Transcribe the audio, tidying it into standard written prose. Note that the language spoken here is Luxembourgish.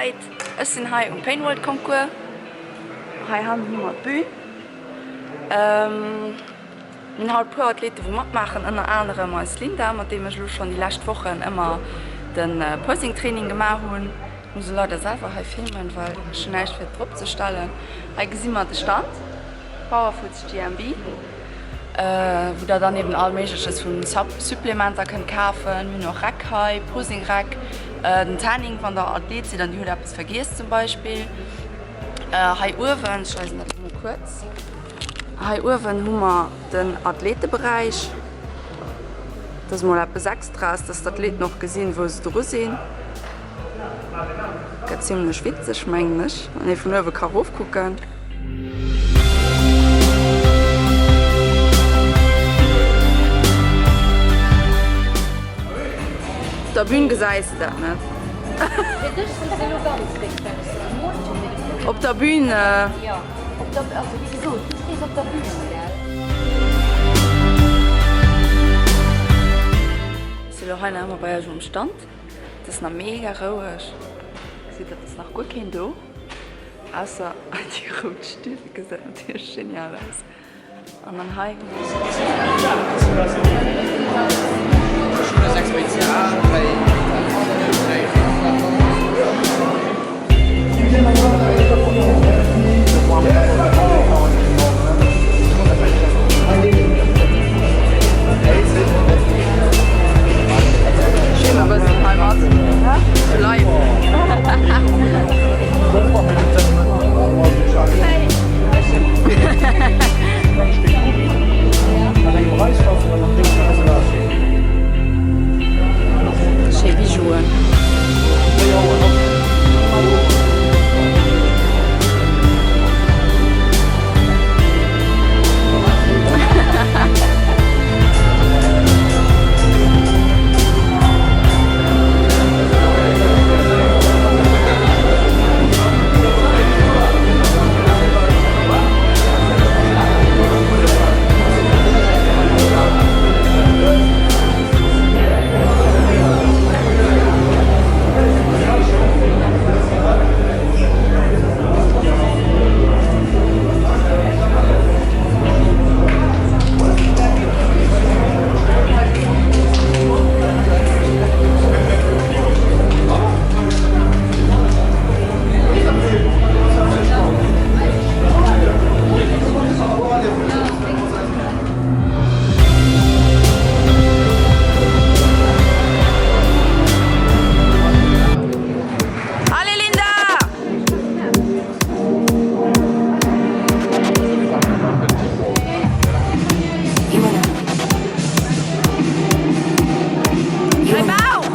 Zäit. Ech sinn hei um Paintworld Concours. Hei hannen hu mer d'Bühn. Mir hunn haut puer Athlete wou matmaachen, ënner anerem eis Linda, mat deem ech elo schonn déi lescht Wochen ëmmer de Posing Training gemaach hunn. Ech muss elo leider selwer hei filmen, well ech hunn näischt fir drop ze stellen. Hei gesi mer de Stand, Powerfoods GMB, wou der dann eben all méigleches vun Supplementer kënnt kafen. Mir hunn och Rack hei, Posing Rack, den Tanning wann der Athlet sidd an dir hutt eppes vergiess zum Beispill. Hei uewen, ech weisen dat elo mol kuerz. Hei uewen hu mer den Athleteberäich. Dat ass mol eppes Extraes, dass d'Athleten och gesinn, wou se dru sinn. Gëtt zimlech witzeg, mengen ech, wann ee vun uewe ka rofkucken. Op der Bühn gesäis de dat net. Op der Bühn. Ech si lo hei nach ëmmer bei eis um Stand. Et ass nach mega roueg. Gesitt et ass nach guer keen do, ausser déi rout Still. Gesäit natierlech genial aus. An dann hei. Schéi Bijouen. Allez Linda! Hey Bauch!